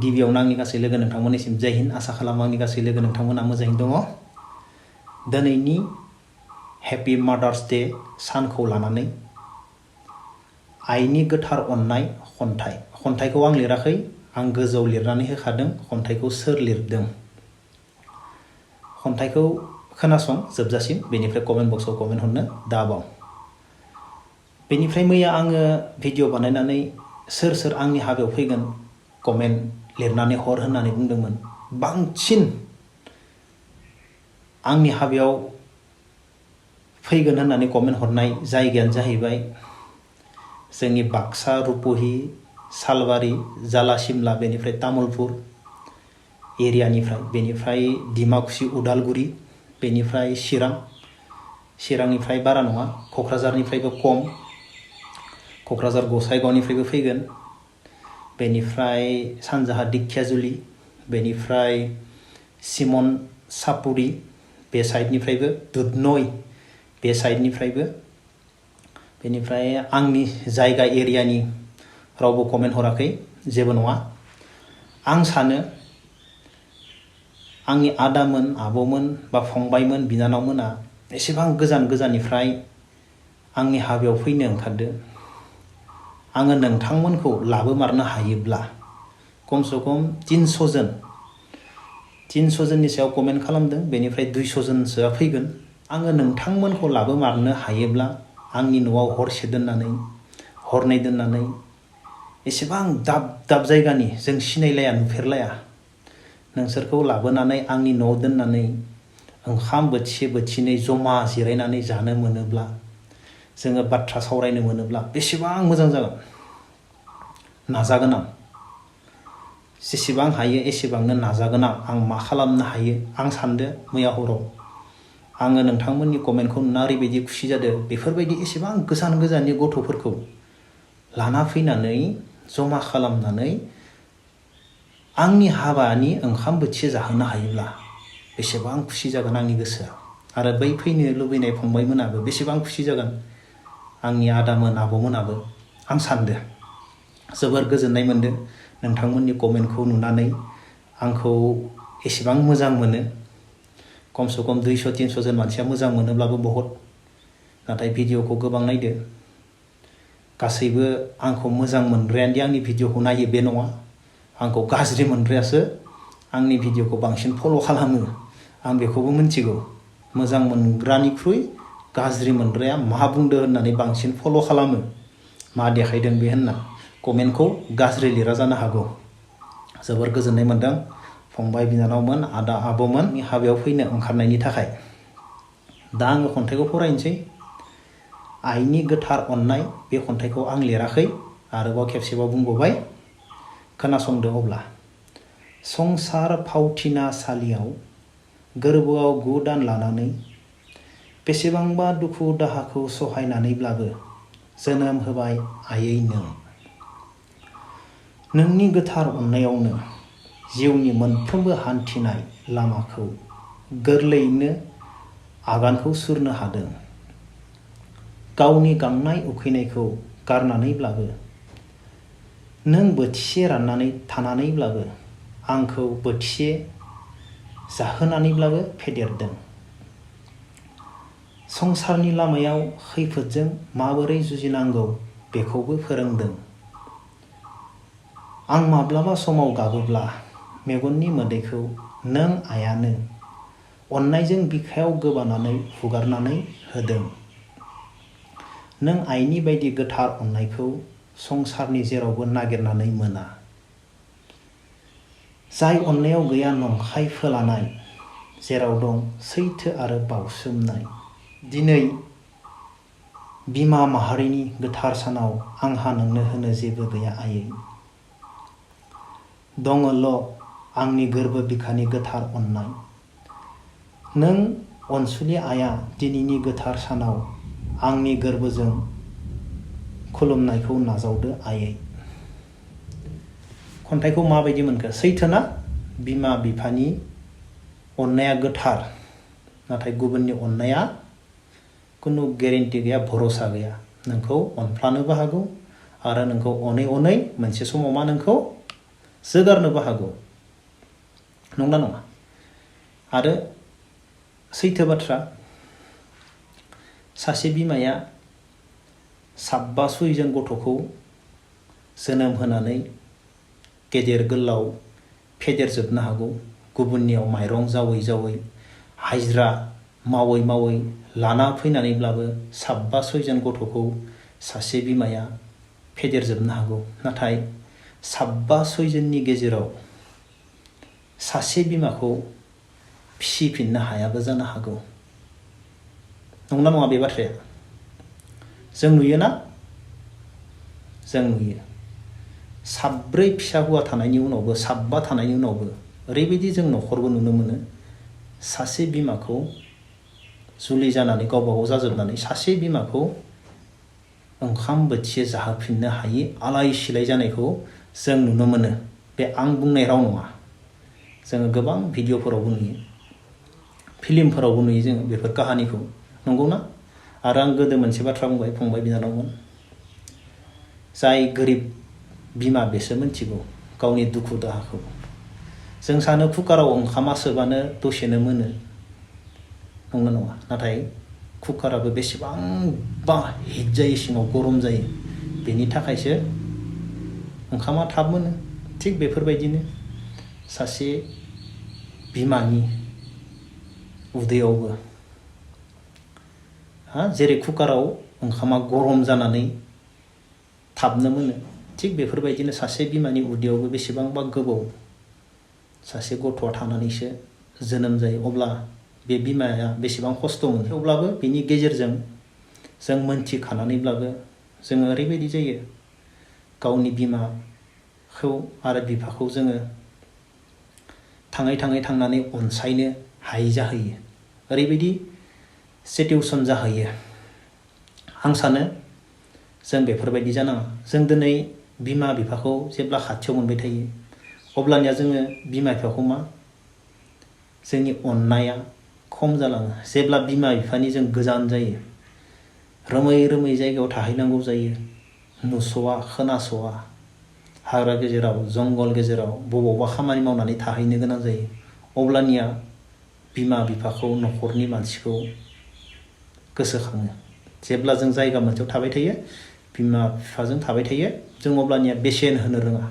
गिबियावनो आंनि गासै लोगो नोंथांमोननिसिम जय हिन्द आसा खालामो आंनि गासै लोगो नोंथांमोना मोजाङैनो दङ। दिनैनि हेपि मादार्स डे सानखौ लानानै आइनि गोथार अननाय खन्थाइखौ आं लिराखै, आं गोजौआव लिरनानै होखादों खन्थाइखौ सोर लिरदों। खन्थाइखौ खोनासं जोबजासिम, बेनिफ्राय कमेन्ट बक्सआव कमेन्ट हरनो दाबाव। बेनिफ्राय मैया आङो भिडिअ बानायनानै सोर सोर आंनि हाबायाव फैगोन कमेन्ट लिरनानै हर होननानै बुंदोंमोन। बांसिन आंनि हाबायाव फैगोन होननानै कमेन्ट हरनाय जायगायानो जाहैबाय जोंनि बाक्सा, रुपहि, सालबारि, जाला सिमला, बेनिफ्राय तामुलपुर एरियानिफ्राय, बेनिफ्राय डिमाकुसि, उदालगुरि, बेनिफ्राय चिरांनिफ्राय बारा नङा, क'क्राझारनिफ्रायबो खम, क'क्राझार गसाइगावनिफ्रायबो फैगोन, बेनिफ्राय सानजाहा दिखियाजुलि, बेनिफ्राय सिमन सापुरि बे साइडनिफ्रायबो, दुधनय बे साइडनिफ्रायबो, बेनिफ्राय आंनि जायगा एरियानि रावबो कमेन्ट हराखै, जेबो नङा। आं सानो आंनि आदामोन, आब'मोन बा फंबायमोन, बिनानावमोना एसेबां गोजान गोजाननिफ्राय आंनि हाबायाव फैनो ओंखारदो। आङो नोंथांमोनखौ लाबोमारनो हायोब्ला खमसे खम 300 जननि सायाव कमेन्ट खालामदों, बेनिफ्राय 200 जनसोआ फैगोन। आङो नोंथांमोनखौ लाबोमारनो हायोब्ला आंनि न'आव हरसे दोननानै, हरनै दोननानै, एसेबां दाब दाब जायगानि जों सिनायलाया नुफेरलाया नोंसोरखौ लाबोनानै आंनि न'आव दोननानै ओंखाम बोथिसे बोथिनै जमा जिरायनानै जानो मोनोब्ला, जोङो बाथ्रा सावरायनो मोनोब्ला बेसेबां मोजां जागोन। नाजागोन आं, जेसेबां हायो एसेबांनो नाजागोन आं मा खालामनो हायो। आं सानदो मैया हराव आङो नोंथांमोननि कमेन्टखौ नुना ओरैबायदि खुसि जादों। बेफोरबायदि एसेबां गोजान गोजाननि गथ'फोरखौ लाना फैनानै जमा खालामनानै आंनि हाबानि ओंखाम बोथिसे जाहोनो हायोब्ला बेसेबां खुसि जागोन आंनि गोसोआ। आरो बै फैनो लुबैनाय फंबायमोनाबो बेसेबां खुसि जागोन, आंनि आदामोन, आब'मोनाबो। आं सानदो जोबोर गोजोननाय मोनदों नोंथांमोननि कमेन्टखौ नुनानै। आंखौ एसेबां मोजां मोनो, खमसे खम 200-300 जन मानसिया मोजां मोनोब्लाबो बहुत, नाथाय भिडिअखौ गोबां नायदो। गासैबो आंखौ मोजां मोनग्रायानोदि आंनि भिडिअखौ नायो बे नङा, आंखौ गाज्रि मोनग्रायासो आंनि भिडिअखौ बांसिन फल' खालामो। आं बेखौबो मिथिगौ, मोजां मोनग्रानिख्रुइ गाज्रि मोनग्राया मा बुंदो होननानै बांसिन फल' खालामो, मा देखायदों बे होनना। कमेन्टखौ गाज्रि लिरा जानो हागौ। जोबोर गोजोननाय मोनदों फंबाय, बिनानावमोन, आदा, आब'मोननि हाबायाव फैनो ओंखारनायनि थाखाय। दा आङो खन्थाइखौ फरायनोसै। आइनि गोथार अननाय बे खन्थाइखौ आं लिराखै, आरोबाव खेबसेबाव बुंबावबाय, खोनासंदो अब्ला। संसार फावथिनासालियाव गोरबोआव 9 दान लानानै बेसेबांबा दुखु दाहाखौ सहायनानैब्लाबो जोनोम होबाय आयै नों। नोंनि गोथार अननायावनो जिउनि मोनफ्रोमबो हान्थिनाय लामाखौ गोरलैयैनो आगानखौ सुरनो हादों। गावनि गांनाय उखैनायखौ गारनानैब्लाबो, नों बोथिसे राननानै थानानैब्लाबो, आंखौ बोथिसे जाहोनानैब्लाबो फेदेरदों। संसारनि लामायाव खैफोदजों माबोरै जुजिनांगौ बेखौबो फोरोंदों। आं माब्लाबा समाव गाबोब्ला मेगननि मोदैखौ नों आइयानो अननायजों बिखायाव गोबानानै हुगारनानै होदों। नों आइनि बायदि गोथार अननायखौ संसारनि जेरावबो नागिरनानै मोना। जाय अननायाव गैया नंखाय फोलानाय, जेराव दं सैथो आरो बावसोमनाय। दिनै बिमा माहारिनि गोथार सानाव आंहा नोंनो होनो जेबो गैया आयै। दङल' आंनि गोरबो बिखानि गोथार अननाय। नों अनसुलि आइया दिनैनि गोथार सानाव आंनि गोरबोजों खुलुमनायखौ नाजावदो आयै। खन्थाइखौ माबायदि मोनखो? सैथोना? बिमा बिफानि अननाया गोथार, नाथाय गुबुननि अननाया खुनु गेरेन्टि गैया, भरसा गैया। नोंखौ अनफ्लानोबो हागौ आरो नोंखौ अनै अनै मोनसे समाव मा नोंखौ जोगारनोबो हागौ नंगौना नङा आरो सैथो बाथ्रा सासे बिमाया 7-8 जन गथ'खौ जोनोम होनानै गेदेर गोलाव फेदेरजोबनो हागौ गुबुननियाव माइरं जावै जावै हाजिरा मावै मावै लाना फैनानैब्लाबो 7-8 जन गथ'खौ सासे बिमाया फेदेरजोबनो हागौ नाथाय 7-8 जननि गेजेराव सासे बिमाखौ फिसिफिननो हायाबो जानो हागौ नंगौना नङा बे बाथ्राया जों नुयोना जों नुयो 7 फिसा हौवा थानायनि उनावबो 7 थानायनि उनावबो ओरैबायदि जों न'खरबो नुनो मोनो सासे बिमाखौ जुलि जानानै गावबा गाव जाजोबनानै सासे बिमाखौ ओंखाम बोथिसे जाहोफिननो हायि आलाय सिलाय जानायखौ जों नुनो मोनो बे आं बुंनाय राव नङा जोङो गोबां भिडिअफोरावबो नुयो फिल्मफोरावबो नुयो जोङो बेफोर काहानिखौ नंगौना आरो आं गोदो मोनसे बाथ्रा बुंबाय फंबाय बिनानावमोन जाय गोरिब बिमा बेसो मिथिगौ गावनि दुखु दाहाखौ जों सानो कुकाराव ओंखामा सोबानो दसेनो मोनो नंगौना नङा नाथाय कुकाराबो बेसेबांबा हिट जायो सिङाव गरम जायो बेनि थाखायसो ओंखामा थाब मोनो थिग बेफोरबायदिनो सासे बिमानि उदैयावबो जेरै कुकाराव ओंखामा गरम जानानै थाबनो मोनो थिग बेफोरबायदिनो सासे बिमानि उदैयावबो बेसेबांबा गोबाव सासे गथ'आ थानानैसो जोनोम जायो अब्ला बे बिमाया बेसेबां खस्थ' मोनो अब्लाबो बिनि गेजेरजों जों मोनथिखानानैब्लाबो जोङो ओरैबायदि जायो गावनि बिमाखौ आरो बिफाखौ जोङो थाङै थांनानै अनसायनो हायि जाहैयो ओरैबायदि सिटुएसन जाहैयो आं सानो जों बेफोरबायदि जानाङा जों दिनै बिमा बिफाखौ जेब्ला खाथियाव मोनबाय थायो अब्लानिया जोङो बिमा बिफाखौ जोंनि अननाया खम जालाङो जेब्ला बिमा बिफानि जों गोजान जायो रोमै रोमै जायगायाव थाहैनांगौ जायो नुस'वा खोनास'वा हाग्रा गेजेराव जंगल गेजेराव बबावबा खामानि मावनानै थाहैनो गोनां जायो अब्लानिया बिमा बिफाखौ न'खरनि मानसिखौ गोसोखाङो जेब्ला जों जायगा मोनसेयाव थाबाय थायो बिमा बिफाजों थाबाय थायो जों अब्लानिया बेसेन होनो रोङा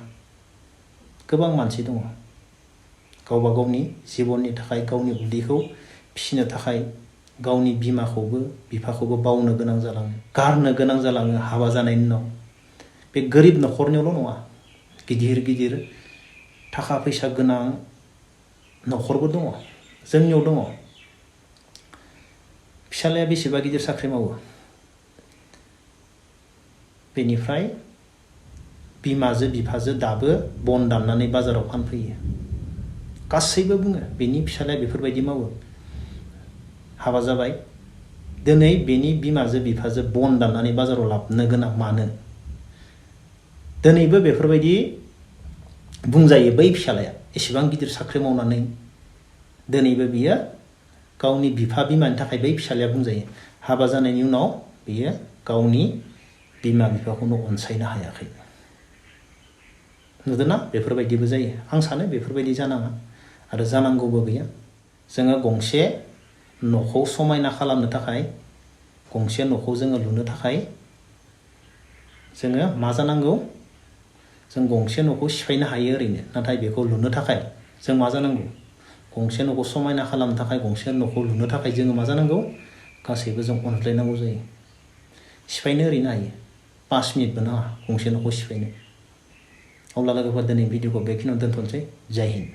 गोबां मानसि दङ गावबा गावनि जिबननि थाखाय गावनि उदैखौ फिसिनो थाखाय गावनि बिमाखौबो बिफाखौबो बावनो गोनां जालाङो गारनो गोनां जालाङो हाबा जानायनि उनाव बे गोरिब न'खरनियावल' नङा गिदिर गिदिर थाखा फैसा गोनां न'खरबो दङ जोंनियाव दङ फिसालाया बेसेबा गिदिर साख्रि मावो बेनिफ्राय बिमाजो बिफाजो दाबो बन दाननानै बाजाराव फानफैयो गासैबो बुङो बेनि फिसालाया बेफोरबायदि मावो हाबा जाबाय दिनै बेनि बिमाजो बिफाजो बन दाननानै बाजाराव लाबोनो गोनां मानो दिनैबो बेफोरबायदि बुंजायो बै फिसालाया एसेबां गिदिर साख्रि मावनानै दिनैबो बियो गावनि बिफा बिमानि थाखाय बै फिसालाया बुंजायो हाबा जानायनि उनाव बियो गावनि बिमा बिफाखौनो अनसायनो हायाखै नुदोंना बेफोरबायदिबो जायो आं सानो बेफोरबायदि जानाङा आरो जानांगौबो गैया जोङो गंसे न'खौ समायना खालामनो थाखाय गंसे न'खौ जोङो लुनो थाखाय जोङो मा जानांगौ जों गंसे न'खौ सिफायनो हायो ओरैनो नाथाय बेखौ लुनो थाखाय जों मा जानांगौ गंसे न'खौ समायना खालामनो थाखाय गंसे न'खौ लुनो थाखाय जोङो मा जानांगौ गासैबो जों अनज्लायनांगौ जायो सिफायनो ओरैनो हायो 5 मिनिटबो नाङा गंसे न'खौ सिफायनो अब्ला लोगोफोर दिनै भिडिअखौ बेखिनियाव दोनथ'नोसै जय हिन्द